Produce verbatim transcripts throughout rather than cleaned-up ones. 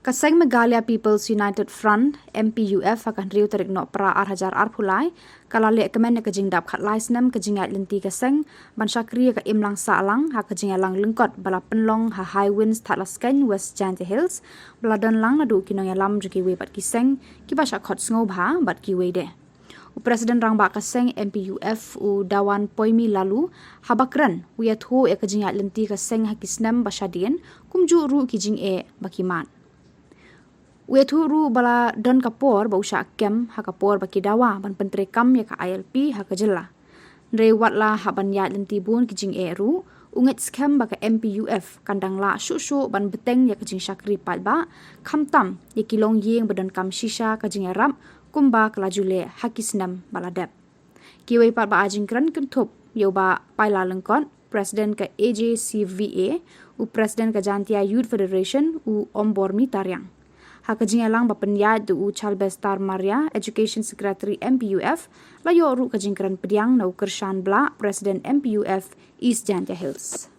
Ka seng Meghalaya People's United Front, M P U F, ha ka hynriew tarik Nohprah ar hajar arphew lai, ka la leh kmen ïa ka jingdap khatlai snem ka jingïaid lynti ka seng, ban shakri ïa ka imlang sahlang, ha ka jingïalang lyngkot, ba la pynlong ha Highwinds Thadlaskein, West Jaintia Hills, ba la don lang naduh ki nongïalam jong kiwei pat ki seng, kiba shah khot sngewbha, bad kiwei de. U President Rangbah ka seng M P U F u Dawan Poimi Laloo, haba kren, u ïathuh ïa ka jingïaid lynti ka seng ha ki snem ba shadien, kumjuh ruh ki jingeh ba ki mad. U ïathuh ruh ba la don ka por ba u shah kem ha ka por ba ki dawa ban pyntreikam ïa ka I L P ha ka jylla. Hynrei wat la hap ban ïaid lynti bun ki jingeh ruh, u ngeit skhem ba ka M P U F kan dang lah shuh shuh ban bteng ïa ka jingshakri paidbah, khamtam ïa ki longïing ba donkam shisha ka jingïarap, kumba ka la ju leh ha ki snem ba la dep. Kiwei pat ba ai jingkren kynthup ïa u Bah Paila Lyngkot, President ka A J C V A, u President ka Jaintia Youth Federation, u Ombormi Tariang. Ha ka jingïalang ba pynïaid da u Chalbestar Maria, Education Secretary M P U F, la ïoh ruh ka jingkren pdiang na u Kyrshan Blah, President M P U F East Jaintia Hills.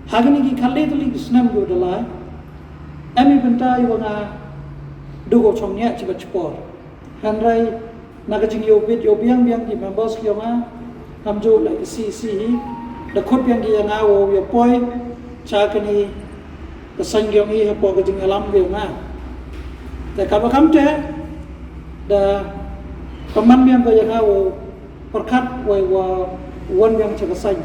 Ha kine ki khatlai tylli ki snem kiba la leit, em i bynta i wa nga duh ko chong nia chibat chipor. Hynrei na ka jingïoh bit ïoh biang biang ki members ki yong nga, kam ju la ki C C hi, da khot biang ki yong nga wow ïa poi cha kane ka seng ki yong i hapoh ka jingïalam ki yong nga. Te kaba kam te da ka man biang ka yong nga wow pyrkhat wei wa wan biang cha ka seng.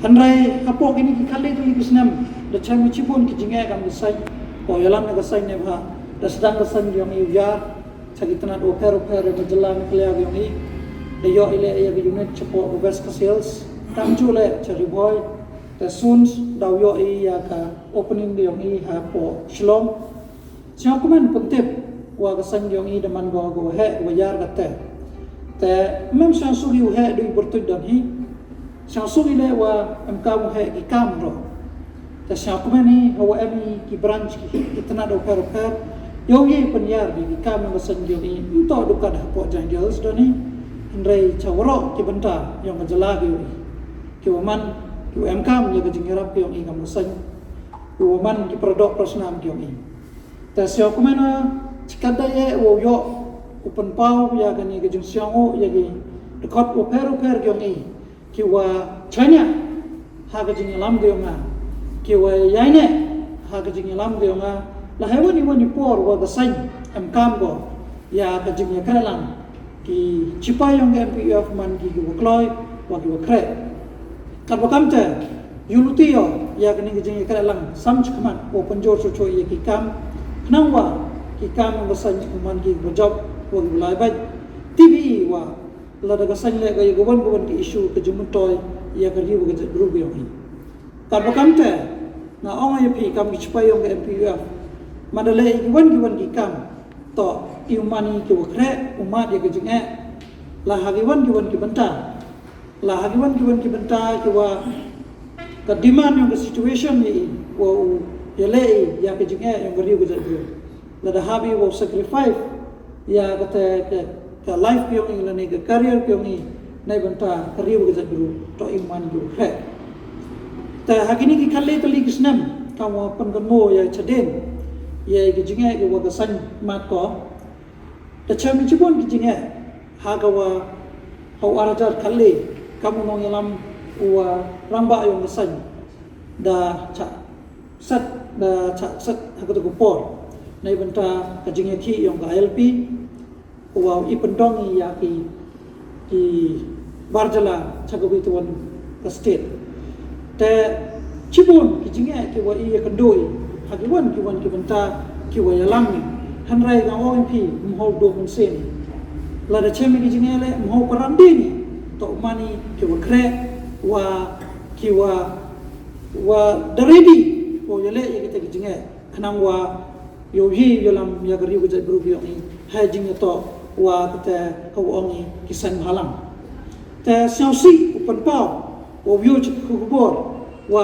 Hynrei hapoh kine ki khatlai tylli ki snem da chem i chibun ki jingeh kam ka seng, o ïalam na ka seng ne bha, da sdang ka seng yong i u ïar cha ki tnat u pher u pher na jylla Meghalaya yong i. Da ïoh i leh ïa ka unit chapoh ka West Khasi Hills, kam ju leh cha Ri Bhoi, te soon da u ïoh i ïa ka opening yong i hapoh Shillong. Sngewkmen pyntip wa ka seng yong i da man ko ka waheh wa ïar kate. Te mem sngewsuk i waheh du i pyrtuit don hi. Sngewsuk i leh wa em kam waheh ki kam ro. Te sngewkmen i hawa em i ki branch ki, ki tnat u pher u pher. Yow ye pynïar di ki kam wa seng yong i. Nto du kat hapoh Jaintia Hills don hi. Hynrei cha waroh ki bynta yong ka jylla ki yong i. Ki wa man, ki wa em kam ïa ka jingïarap ki yong i kam wa seng. Ki wa man ki paradok parasnam ki yong i. Te sngewkmen, chi katdei eh wow ïoh u pynpaw ïa kane ka jingsngewnguh ïa ki dkhot u pher u pher ki yong i, ki wa chaniah ha ka jingïalam ki yong nga, ki wa ïaineh ha ka jingïalam ki yong nga, la hei wan i wan i por wa ka seng em kam ko ïa ka jingïakhreh lang ki chipai yong ka M P U F, man ki ki wa kloi wa ki wa khreh. Katba kam te, ïa luti ïa kane ka jingïakhreh lang sam chi khmat wow pynjur chuh chuh ïa ki kam, khnang wa ki kam yong ka seng chi khmat ki wa jop wa ki wa lai bad. Te i wa lada ka seng leh ka ïa ka wan ka wan ki issue ka jingmyntoi ïa ka riew ka jaitbru ka yong i. Katba kam te, nga ong ïa phi kam ki chipai yong ka M P U F, ma da leh ïa ki wan ki wan ki kam, to i u man i ki wa khreh, u mad ïa ka jingeh, la ha ki wan ki wan ki bynta, la ha ki wan ki wan ki bynta ki wa ka demand yong ka situation i wa u ïaleh i ïa ka jingeh yong ka riew ka jaitbru. Lada hap i wow sacrifice ïa kata ka, ka life ki yong i lane ka career ki yong i na bynta ka riew ka jaitbru, to i man ki wa khreh. Te ha kine ki khatlai tylli ki snem kam wa pynkynmaw ïa chadien ïa ki jingeh ki wa ka seng mad ko. Te chem i chibun ki jingeh ha ka wa ha u ar hajar khatlai kam u nongïalam u wa rangbah yong ka seng da chah set, da chah set ha kata ka por na bynta ka jingïakhih yong ka I L P, u wa i pyndong ïa ki, ki bar jylla cha ka wi tawon ka state. Te chibun ki jingeh ki wa i ïakynduh ha ki wan ki wan ki bynta ki wa ïalam i. Hynrei nga ong ïa phi, mhaw duh mynsiem. Lada chem i ki jingeh leh mhaw param dien i, to man i ki wa khreh wa ki wa wa da ready wow ïaleh ïa kita ki jingeh, khnang wa yow ïalam ïa ka riew ka jaitbru ki yong i ha jingïatoh wa kata ka wa ong i ki seng bhalang. Te sngewsih u pynpaw wow ïoh cha ka khubor wa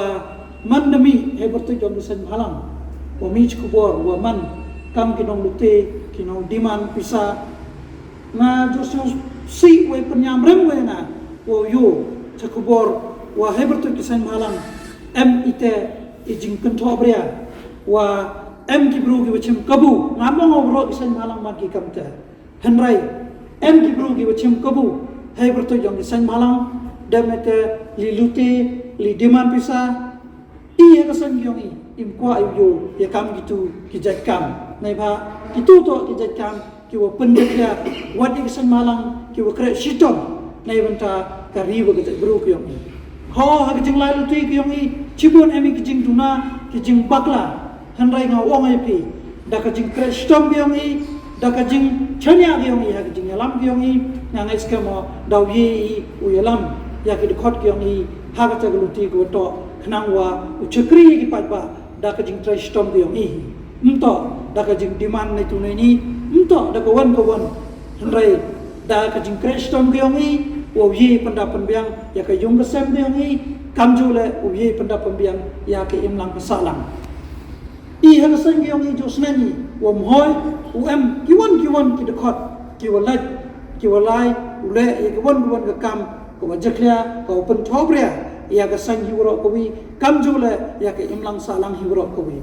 man da mih hei pyrtuit yong ki seng bhalang, wa mih cha khubor wa man kam ki nonglute, ki nongdemand pisa. Nga ju sngewsih wei pynïam rem wei nga wow ïoh cha khubor wa hei pyrtuit ki seng bhalang em ite i jingkynthoh bria wa Em ki bru ki wa chim kabu, ngam ong wa baroh ki seng bhalang ban ki kam te. Hynrei em ki bru ki wa chim kabu hei pyrtuit yong ki seng bhalang, da me te li lute, li demand pisa. I ha ka seng ki yong i, im kwah i u yoh ya kam kitu ki jait kam. Neibha kitu to ki jait kam ki wa pynjah ya wat i ki seng bhalang ki wa kre shitom nei bynta ka ri wa ka jait bru ki yong i. Ho ha ki jinglai lute ki yong i, chibun em i ki jingduna, ki jingbakla. Hynrei nga ong ai phi, da ka jingkre shitom ki yong i, da ka jingchania ki yong i ha ki jingyalam ki yong i, nga ngai skhem o da u ye i u yalam ya ki dkhot ki yong i ha ka jaka lute ki wa to, khnang wa u chakri ki paidbah da ka jingtrei shitom ki yong i. Mto da ka jingdemand nei tu nei ni, mto da ka wan ka wan. Hynrei da ka jingkre shitom ki yong i, wa u ye pynda pynbiang ya ka yung ka sem ki yong i, kamjule u ye pynda pynbiang ya ka imlang ka sahlang. I ha ka seng ki yong i ju sneng i, wa mhoi u em ki wan ki wan ki dkhot ki wa lait, ki wa lai u le ya ki wan ki wan ka kam ka wa jakhlia, ka wa pynthobria ya ka seng hi waroh ka wi, kamjule ya ka imlang sahlang hi waroh ka wi.